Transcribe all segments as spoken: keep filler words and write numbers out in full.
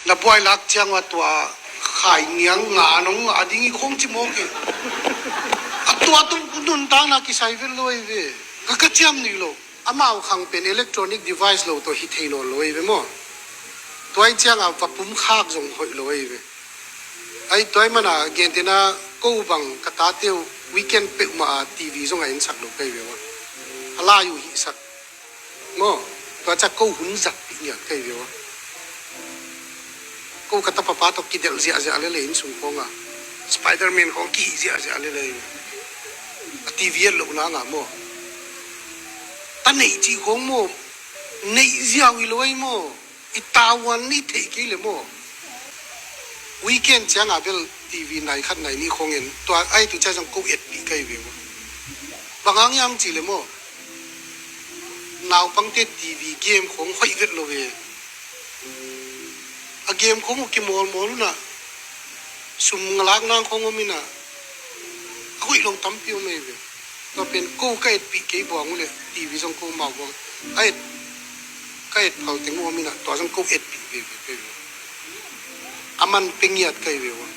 Na buai lak ciang a tua khai niang nga nong nga ding i khong ci mawk e. A tua tung nuntakna kisai vet lo ei ve. Ka ka ciam ni lo. Amau khang pen electronic device lo tawh hi thei nawn lo ei ve maw? Tuai ciang a va pum khak zong hoih lo ei ve. Ai tuai mana gentena ko bang ka tate uh weekend peuhmah a T V zong a ensak lo kei ve maw? A lai uh hihsak maw? Tua ciang ko hun zat pih ngiat kei ve maw? Ko ka tapa pa tawh kidelh ziahziah lele inn sung khawng a Spiderman khawng kihih ziahziah lele. A T V et loh nang a maw? Ta neih cih khawng maw? Neih ziau hi lo ei maw? I tavuan ni theih kei le maw? Weekend ciang a bel T V nai khat nai nih khawng en tua ai tu ciang zong ko etpih kei ve maw? Bang hang hiam cih le maw? Naupangte T V game khawng hoih vet lo ve. A game khawng uh kimawlmawl unah sum ngalak nang khawng om inah a hoih lo tampi om ei ve. Tua pen ko ka etpih kei buang uh le T V zong ko mau buang a et ka et phal teng uh om inah tua zong ko etpih veve kei ve. A man pe ngiat kei ve uh a.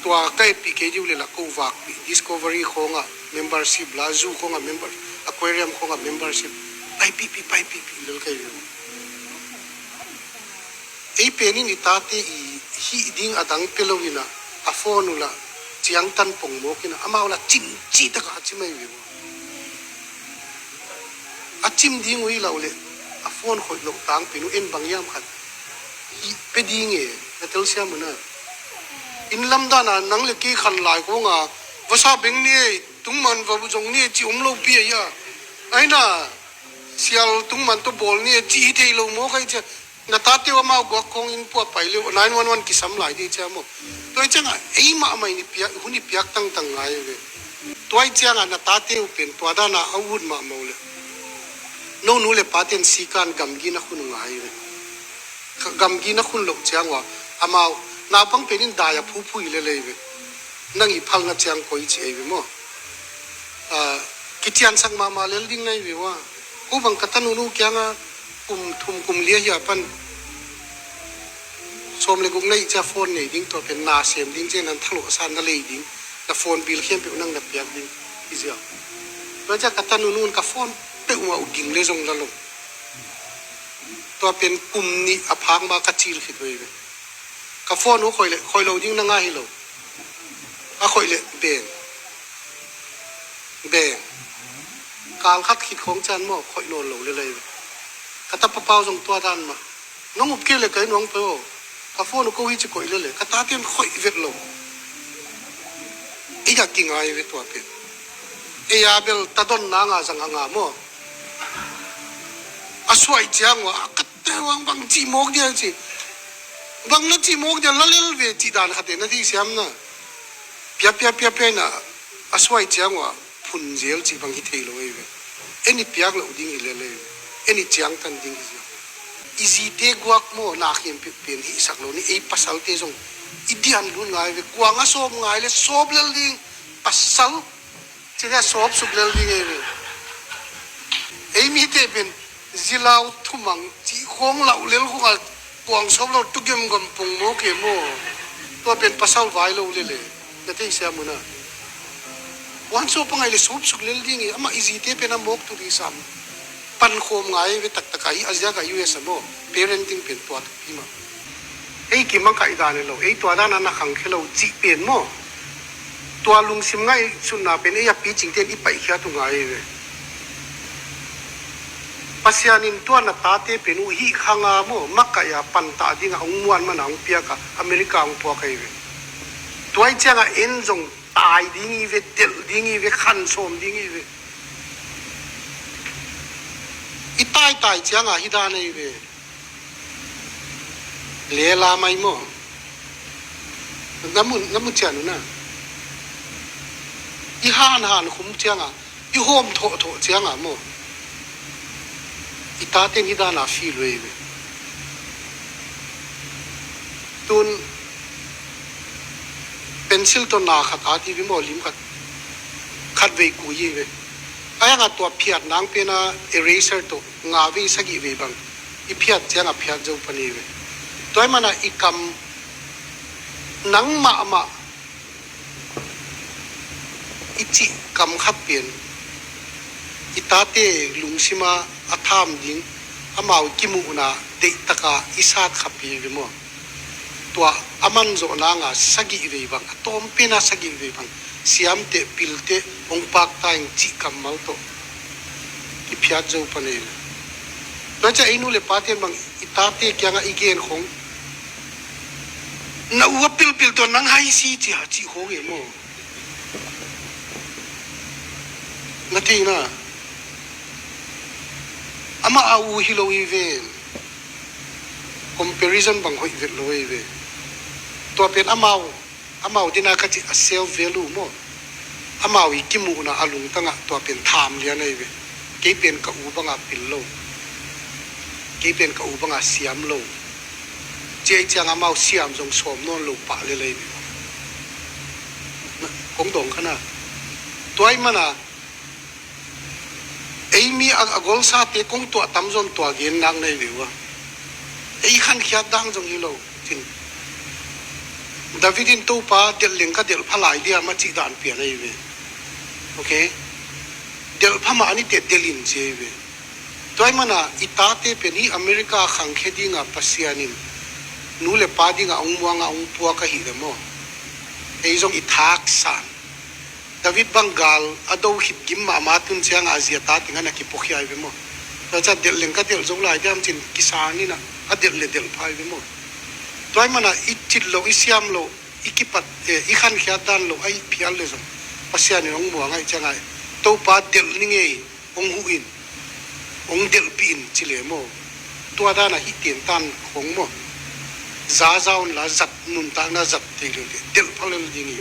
Tua ka etpih kei diu le lah ko vakpih Discovery khawngah membership la, zoo khawngah member, aquarium khawngah membership paipihpih paipihpih lel kei ve uh. Ei penin i tate i hih ding a dang pe lo inah a phone uh lah ciangtan pongmawk inah amau lah cimci takah a cimai ve uh. A cim ding uh hi lah uh le a phone khoih loh tangpin uh en bang hiam khat hih pe ding e na telsiam uh na. Inn lamdana nang le kei khan lai kong a vasa beng ni ei tungman va zong ni ei ci om lo pi ei a. Aina sial tungman tawh bawl ni ei ci hi thei lo maw kai cia. Na tate uh amau guak khawng in puah pai leh nine one one kisam lai dih ciang maw? Tua i ciangah ei mahmah in i piak, hun i piak tangtang ngai ve. Tua i ciangah na tate uh pen tua dana a ut mahmah uh le no nu le paten sikan gamgi na khun uh ngai ve. Gamgi na khun loh ciang uh a amau naupang pen in dai a phuphu i lelei ve. Nang i phalna ciang koi ci ei ve maw? Kiciansak mahmah lel ding nai ve uh a. Ko bang ka tanunu kianga kum thum kum lia hia pan sawm le guk na ih cia phone nei ding tua pen na sem ding cia nan thalawh sa na lei ding na phone bill khiam peuh nang na piak ding i zia. Tua cia ka tanunun ka phone peuhmah uh ging le zong la lo. Tua pen kum nih a phak ma ka cil khit vei ve. Ka phone uh khoih le khoih lo ding na ngah hi lo. A khoih le beng beng kal khat khit khawng cian maw khoih nawn lo le lei ve. Ka tapa pau zong tua dan mah nong up kei le kai nuang pe aw. Ka phone uh ko hi ci koih le le ka taten khoih vet lo. Ei a kingai ve tua pen. Ei a bel ta don nanga zang a nga maw? A suai ciang uh a ka te wang bang cih mawk dia ci. Bang na cih mawk dia la lel ve cih dan khate na thei siam na. Pia pia pia pia na a suai ciang uh a phun zel cih bang hi thei lo ei ve. En i piak loh ding hi lel ei ve. En i ciangtan ding hi ziau. I zite guak maw na khempeuh pen hihsak lo ni ei pasalte zong i dian lun ngai ve. Kuang a sawp ngai le sawp lel ding pasal. Cina sawp suk lel ding ei ve. Ei mite pen zilau thumang cih khawng lauh lel khawng a kuang sawp lo tu gemgam pung maw ke maw? Tua pen pasal vai lo lele na thei siam uh na. Kuang sawp a ngai le sawp suk lel ding ei amah i zite pen a mawk tu ding sam. Pankhawm ngai ve taktak a hi a ziak a U S a maw? Parenting pen tua thupi mah. Ei kimang ka i dan lo ei tua dan a na khangkhia lo cih pen maw? Tua lungsim ngaihsutna pen ei a picingte in i paihkhiat uh ngai ve. Pasian in tua na tate pen uh hih khanga maw makaih a pantah dingah hong muan mana hong piaka America hong puak ahi ve. Tuai cianga en zong tai ding hi ve, delh ding hi ve, khansawm ding hi ve. I taitai cianga hi dan ahi ve. Lela mai maw? Na mu na mu cian uh na. I han han khum cianga i hawm thawhthawh cianga maw? I taten hi dana feel uh ei ve. Tun pencil tawh na khat a ti ve maw lim khat khat vei kui ei ve. A yanga tua phiat nang pena eraser tawh nga vei sagih vei bang I phiat ciang a phiat zo pan hi ve. Tua ahih manin i kam nang mahmah i cih kam khat pen i tate lungsima a tham ding, amau kimuhna deihtakin i sat khapih hi ve maw? Tua a man zawh nanga sagih vei bang, a tawm pena sagih vei bang, siamte, pilte, hong pakta ing cih kammal tawh i phiat zo pan hi ve. Tua ciang ei nu le pate in bang i tate kiangah i gen khong, na u a pilpil tawh nang hai si ci a cih khong hi maw? Na thei na. Amah a u hi lo hi ve. Comparison bang hoih vet lo hi ve. Tua pen amau, amau dina ka cih a self value maw? Amau i kimuhna a lungtangah tua pen tham lian ahi ve. Kei pen ka u banga pil lo. Kei pen ka u banga siam lo. Ci ahih ciang amau siam zong sawm nawn lo pah lel ahi ve. Kong dawng kha na. Tua ahih manin ei mi a, a golsate kong tuah tamzaw in tua gen nak na hi ve ua. Ei khankhiat dan zong hi lo. Cin. David in Topa delh leng ka delh pha lai diam a cih dan pian ahi ve. Okay? Delh pha mah a ni teh delh in ci ahi ve. Tua ahih manin i tate pen hih America a khangkhia dinga Pasian in nu le pa dinga hong muanga hong puak ahih leh maw? Ei zong i thak san. David bang gal a do khit gim mahmah tun ciangin a zi a ta teng ah na kipuakhia hi ve maw? Tua ciang delh leng ka delh zo lai diam cin kisan in a, a delh le delh pha hi ve maw? Tua ahih manin i cit loh, i siam loh, i kipat, eh, i khankhiat dan loh a i phial le zong Pasian in hong muang ahih ciangin Topa delh ning ei, hong huh in, hong delhpih in ci le maw? Tua dan a hih tentan khong maw? Zaza un la zat, nuntakna zat thei lel, delh pha lel ding hi.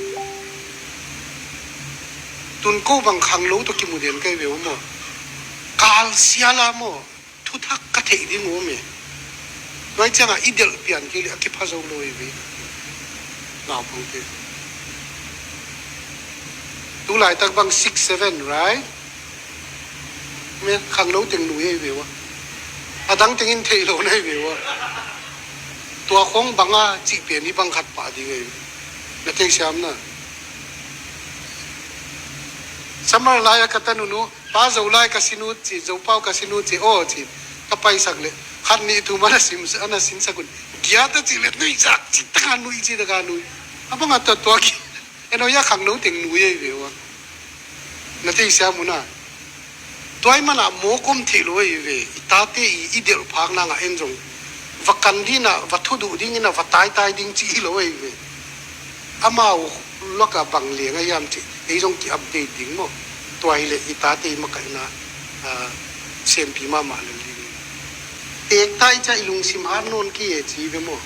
Tun ko bang khangno tawh kimu den ka hi ve uh maw? Kal sial a maw? Thuthak ka theih ding uh maw? Tua ahih ciangin i delh pian kei leh a kipha zo lo hi ve. Naupangte. Tu laitak bang six, seven, right? Meh, khangno teng nui ahi ve ua. A dang teng in theih lo na hi ve ua. Tua khong bang a cih pen hi bang khat pah ding ahi ve. Na thei siam na. Summer lai a ka tanu nu, pa Zolai ka sin uh ci, Zopau ka sin uh ci, aw ci, ka paisak leh khat nih thum a na sin, a na sinsak un. Giat a cih leh nuihzak cih taka nui, cih taka nui. A bang a tua tua ki. En aw, hia khangno teng nui ahi ve ua. Na thei siam uh na. Tua ahih manin mawk om theih lo ahi ve. I tate i, i delh phak nang a en zong va kan ding a, va thuduh ding in a, va taitai ding cih hi lo ahi ve. Amau lak a bang leng a hiam cih ei zong ki-update ding maw? Tua hi leh i tate i makaihna, ah, sempi mahmah lel ding. Teek ta i ciang i lungsim hat nawn kei e ci ve maw?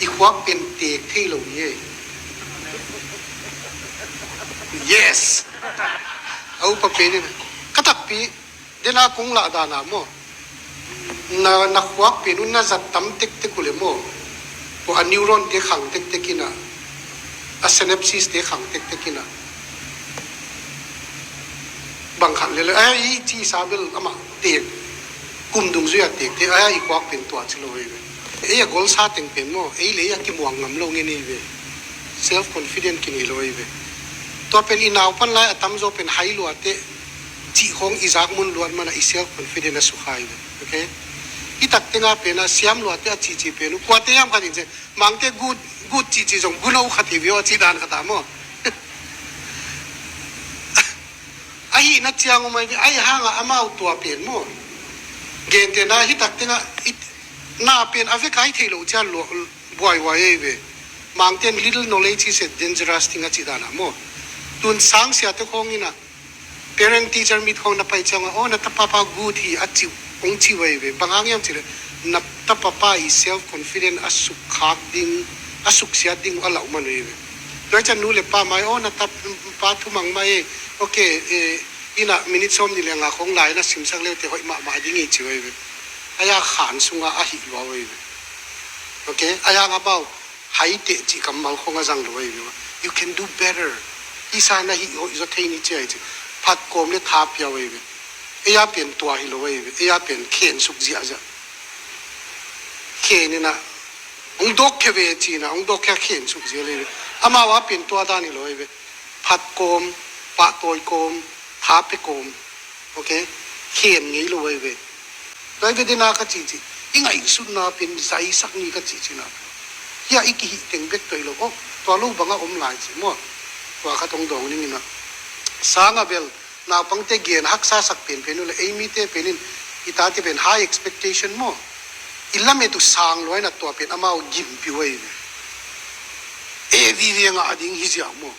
I khuak pen teek thei lo hi e. Yes. A upa pen in ka takpi, dena kong lah dan a maw? Na, na khuak pen un na zat tam tektek uh leh maw? Tua a neuron te khang tektek in a, a synapses te khang tektek in a. Bang khat lel a, ai, i ci sa bel amah teek. Kum dungzui a teek te, ai, i khuak pen tua ci lo hi ve. Ei a golsa teng pen maw, ei leh ei a kimuang ngam lo ngen hi ve. Self confident kinei lo hi ve. Tua pen i naupan lai a tamzaw pen hai lua teh, cih khong i zak mun luat manin i self confident a sukha hi ve. Okay? I tak teng a pen a siam lua teh a cihcih pen uh. Kuate hiam khat in ci, Mangte good, good cihcih zong guno khat hi ve aw cih dan khat a maw? Ahihna ciang om ahi ve, ahih hangin amau tua pen maw? Gentehna hi tak teng ah, i, na pen a vek a hi theih loh ciang lua, buaihuai ahi ve. Mangte'n little knowledge is a dangerous thing a cih dan a maw? Tun sangsiate khawng in a, parent teacher meet khawng na pai ciang a, aw, na tapa pa good hi a cih, hong cih uh ahi ve. Bang hang hiam cih leh, na tapa pa i self confident a sukkhak ding, a suksiat ding uh a lauh man uh ahi ve. Tua hi ciang nu le pa mai, aw, na tapa pa thumang mai e, okay, eh, inn ah minute sawm nih le nga khawng lai na simsak le uh teh hoih mahmah ding hi ci uh ahi ve. Ahi a khan sungah a hih lua uh ahi ve. Okay, ahi hang amau hai teh cih kammal khawng a zang lo ahi ve. You can do better. Hih sa na hih hoih zaw thei ni ci ahi ci. Phat kawm le tha pia uh ahi ve. Ei a pen tua hi lo ei ve, ei a pen khen suk ziahziah. Khen ina hong dawk khia ve ci-ina hong dawk khia khen suk zia lei ve. Amau a pen tua dan hi lo ei ve. Phat kawm, pahtawi kawm, tha pe kawm. Ok, khen ngei lo ei ve. Tua ei ve dena ka cihcih i ngaihsutna pen zaisak ni ka cihcihna pen hia i kihih teng bek tawh hi lo. Oh, tua lo banga om lai ci maw? Tua khat hong dawng ning ina. Sanga bel naupangte gen haksa sak penpen uh le ei mite penin i tate pen high expectation maw? I lamet uh sang lua ina tua pen amau gimpi uh ahi ve. Ei vive ngah ding hi ziau maw?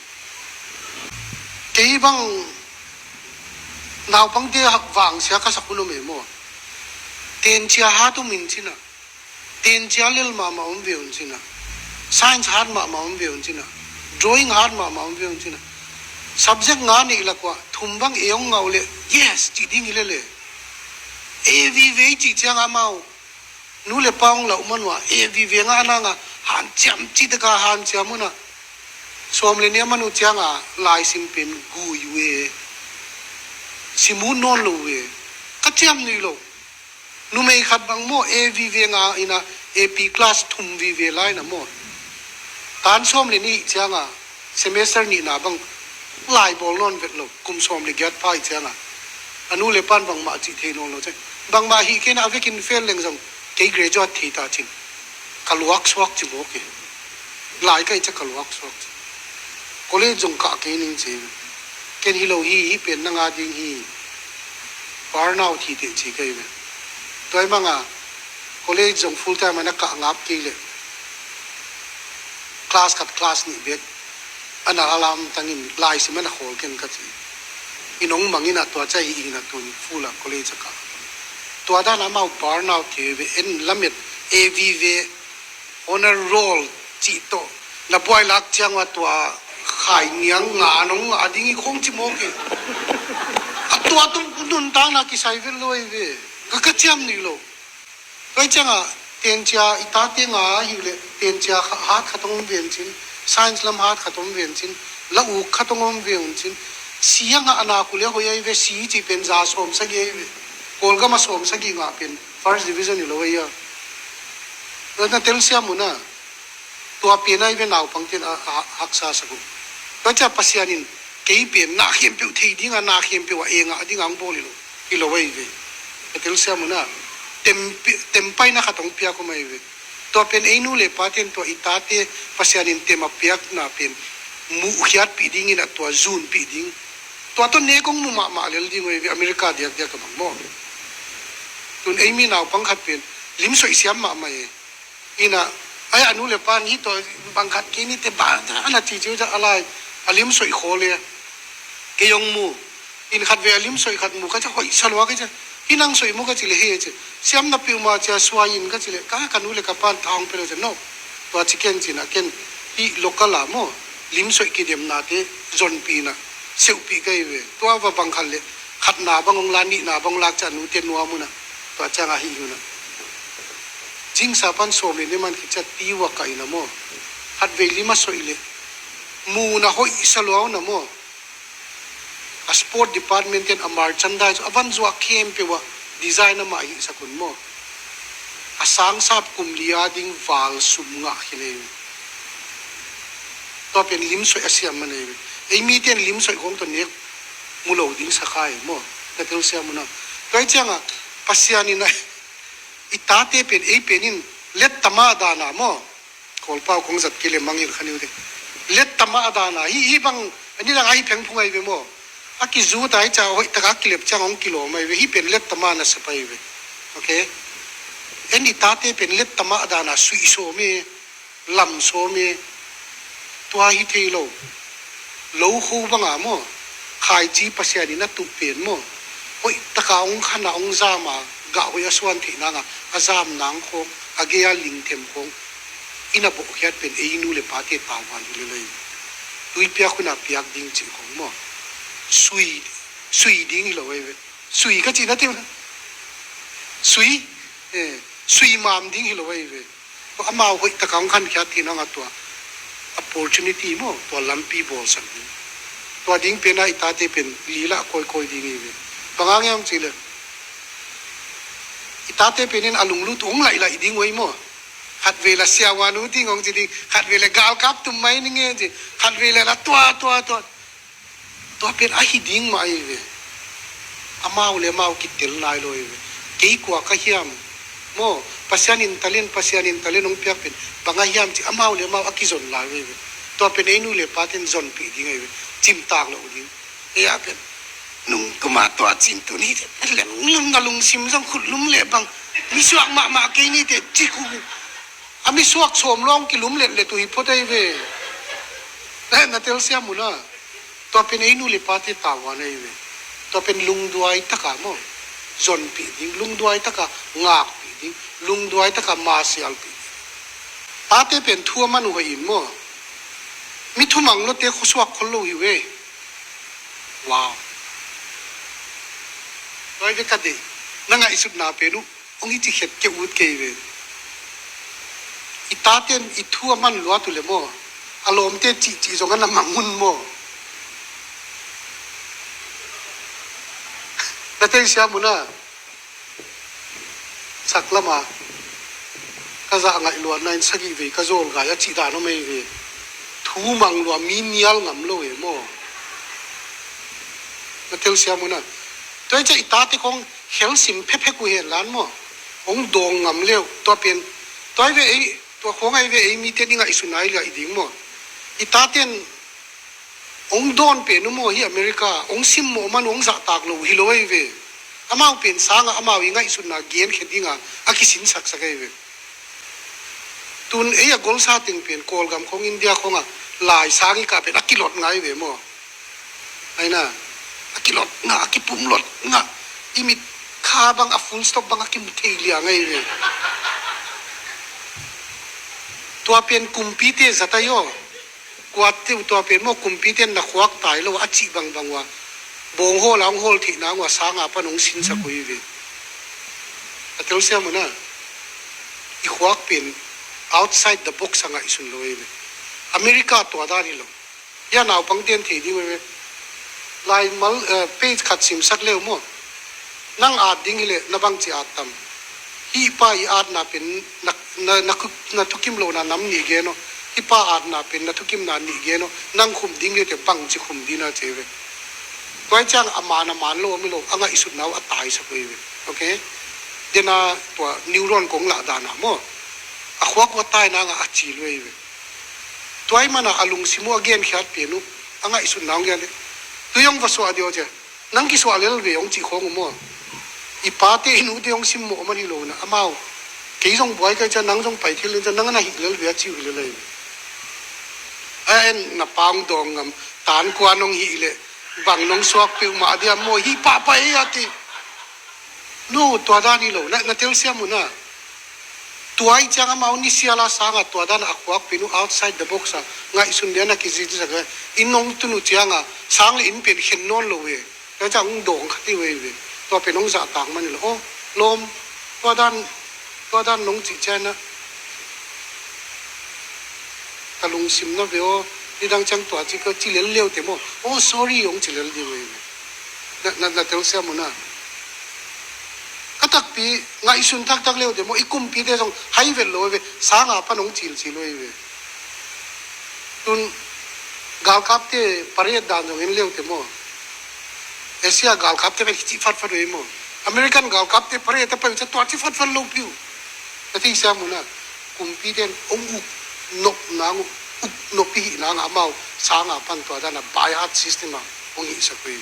Kei bang naupangte vangsia ka sak hun om e maw? Tencia hat uh min cina. Tencia lel mahmah om ve un cina. Science hat mahmah om ve un cina. Drawing hat mahmah om ve un cina. Subject nga neih lak uah thum bang e hong ngah uh leh yes cih ding hi lele. E vive i cih ciang amau nu le pa hong lauh man uah e vive ngah nanga hanciam cih taka hanciam una. Sawm le nih a man uh cianga laisim pen gui uh e. Sim ut nawn lo uh e. Ka ciam nuih lo. Numei khat bang maw A V V nga ina A P class thum vive lai na maw? Tan sawm le nih cianga semester nihna bang lai bawl nawn vet lo, kum sawm le giat pha ih cianga a nu le pan bangmah cih thei nawn lo ciang bangmah hih kei na a vekin fail leng zong kei graduate thei ta cin ka luak suak ci mawk hi. Lai ka ih ciang ka luak suak ci. College zong kah kei ning ci. Ken hi lo hi, hih pen na nga ding hi. Burnout hi teh ci kei ve. Tua ih manga college zong full time a na kah ngap kei leh class khat class nih bek a na a lamtangin laisim a na khawl ken ka ci. I nong mangin a tua ca hi ina tun full a college a kah. Tua dan amau burnout kei ve, en lamet A V V honor roll cih tawh na buai lak ciang ua tua khai niang nga nong nga ding i khong ci mawk hi. A tua tung nuntakna kisai vet lo ei ve. Ka ka ciam nih lo. Tua ih cianga tencia i tate nga hi leh tencia hat khat hong om ve un cin, science lam hat khat hong om ve un cin, la uk khat hong om ve un cin, si a ngah a nak uh le hoih ei ve, si cih pen za sawm sagih ei ve. Kawlgam a sawm sagih ngah pen first division hi lo ei a. Na telsiam un a. Tua pen a i ve naupang ten a, a haksa sak uh. Tua cia Pasian in kei pen na khempeuh thei dinga na khempeuh a e ngah dinga hong bawl hi lo. Hi lo a i ve. Ka telsiam un a. Tem, tem paina khat hong piak om a i ve. Tua pen ei nu le pa ten tua i tate Pasian in tem a piakna pen muhkhiatpih dingin a tua zunpih ding. Tua tawh nek hong mu mahmah lel ding uh a i ve America diakdiak a bang maw? Tun ei mi naupang khat pen limsoih siam mahmah e. Ina ai a nu le pan hi tawh bang khat kei ni te bang a na ci ciu ca a lai a lim soih khaw le kei hong mu in khat ve a lim soih khat mu ka ca hoih sa lua ka ca hi nang soih mu ka ci le he ci siam na piu ma cia suai in ka ci le ka ka nu le ka pan tha hong pe lo ca no tua ci ken ci na ken hi local a maw lim soih kidemna te zonpih na seuhpih ka hi ve tua va bang khat le khatna bang hong la nihna bang hong lak ca nu te nuam una tua ciang a hi hi una. Jingsa pan sawm le nih man khit ciat ti uh a kaihna maw? Khatvei lim a soih leh muhna hoih sa lua uh na maw? A sport department ten a merchandise a van zuah khempeuh ah design amah hihsak un maw? A sangsap kum li a ding val sum ngah khin ei. Tua pen lim soih a siam man ei. Ei mite in lim soih khawng tawh nek mu lo ding sa kha ei maw? Na telsiam un a. Tua ih ciangah Pasian in a i tate pen ei pen in let tama dana maw? Kawlpau kong zat kei le mangngilh kha niu te. Let tama dana hi hi bang a ni dang a hi phengphung ahi ve maw? A kizut a hi ca hoih taka a kilep ciang hong kilawm ahi ve hi pen let tama na sep ahi ve. Ok. En i tate pen let tama dana suih sawm e. Lam sawm e. Tua hi thei lo. Lo kho banga maw? Khaici Pasian in a tuh pen maw? Hoih taka hong khan a hong zam a gah hoih a suan theih nanga a zam nang khawng a gei a lingthem khawng in a bawhkhiat pen ei nu le pate tauhan hi lelei. Tuipiak hun a piak ding cih khawng maw? Sui, sui ding hi lo ei ve. Sui ka cih na teu na. Sui, eh, sui mam ding hi lo ei ve. Tua amau hoih taka hong khankhiat theih nanga tua opportunity maw tua lampi bawlsak ding. Tua ding pena i tate pen lila kawikawi ding hi ve. Bang hang hiam cih leh i tate pen in a lunglut uh hong laih laih ding uh ei maw. Khat vei leh siavuan uh ding hong ci ding, khat vei leh galkap tum mai ning e ci, khat vei leh la tua tua tua. Tua pen ahi ding mah ahi ve. Amau leh amau kitel nai lo ahi ve. Kei kua ka hiam? Maw, Pasian in talent, Pasian in talent hong piak pen bang a hiam cih amau leh amau a kizon lai ve ve. Tua pen ei nu leh pate'n zonpih ding ahi ve. Cimtak loh ding. Ei a pen nung kuma tua cin tuni te lem lum na lungsim zong khut lum leh bang. Mi suak mahmah kei ni te ci khu. A mi suak sawm lawng kilum letlet uh hi phot ahi ve. Na, na telsiam uh na. Tua pen ei nu leh pate tavuan ahi ve. Tua pen lungduai taka maw, zonpih ding, lungduai taka ngakpih ding, lungduai taka masialpih ding. Tate pen thu a man uh hoih in maw. Mi thumang lote khuasuak khol lo hi ve. Wow. Tua hi ve ka deih. Na ngaihsutna pen uh hong hi ci khet kei ut kei ve. I tate'n i thu a man luat uh leh maw, a lawmte cihcih zong a na mang un maw. Na telsiam uh na. Saklama ka zah ngaih luatna in sagih vei ka zawlgai a cih dan om ahi ve. Thu mang lua mi nial ngam lo e maw. Na telsiam uh na. Tua hi ciah i tate khong khelsim phepek uh hen lan maw. Hong dawng ngam leh uh tua pen. Tua hi ve ei, tua khong ahi ve ei mite i ngaihsutna i liah ding maw. I tate'n hong dawn pen uh maw hi America, hong simmawh man uh hong zahtak lo uh hi lo ahi ve. Amau pen sangah amau i ngaihsutna genkhia dinga a kisinsaksak ahi ve. Tun ei a golsa teng pen Kawlgam khong India khongah lai sang i kah pen a kilot ngai ve maw. Aina, a kilot ngah, a kipum lot ngah. I mit kha bang a full stop bang a kimu thei liang ahi ve. Tua pen kumpite zat ahi aw. Kuate uh tua pen maw kumpite'n na khuak tai lo a cih bangbang uh a bawng hawl a hong hawl theihna uh a sanga pan hong sinsak uh hi ve. A telsiam uh na. I khuak pen outside the box a ngaihsun lo hi ve. America tua dan hi lo. Hia naupangte'n thei ding uh hi ve. Laimal, eh, page khat simsak leu maw. Nang at ding hileh na bangci at tam. Hih pa i atna pen na, na, na, na thukim lohna nam nih gen aw. Hih pa atna pen na thukimna nih gen aw. Nang khum ding hileh te bangci khum ding na ci ve. Tua hi ciang a man a man lo a mi lo a ngaihsutna uh a taisak uh hi ve. Okay? Dena tua neuron kong lah dana maw. A khuak uh a taina ngah a cil uh hi ve. Tua hi mana a lungsim uh a genkhiat pen uh a ngaihsutna uh gen. Tui hong va suah dih aw cia. Nang kisuah lel ve hong cih khawng uh maw. I pate i nute hong simmawh man hi lo na amau. Kei zong buai kai cia nang zong pai thil cia nang na hih lel ve a ci uh hi lel ahi. A en na pa hong dawng ngam tan kua nong hih leh bang nong suak peuhmah diam maw hih pahpah ei a ti. No, tua dan hi lo na, na telsiam uh na. Tua hi ciang amau nisiala sanga tua dan a khuak pen uh outside the box a ngaihsun dia na kizinsak a inn hong tun uh cianga sang le inn pen khen nawn lo ve. Tua ciang hong dawng khat hi ve ve. Tua pen hong zahtak man hi lo. Oh, lawm, tua dan, tua dan nong cih ciang na ka lungsim na ve aw. Nidang ciang tua ci ka ci lel leu te maw. Oh, sorry, hong ci lel ding ve ve. Na, na, na telsiam uh na. Ka takpi ngaihsun taktak leu te maw i kumpite zong hai vet lo ve sanga pan hong cilcil lo ve. Tun galkapte parade dan zong en leu te maw. Asia galkapte pen cih fatfat ve maw. American galkapte parade a pai uh cia tua cih fatfat lo piu. Ka theisiam uh na kumpite in hong uk nop nang uh uk nop i hih nang amau sanga pan tua dan a by heart system a hong hihsak uh hi.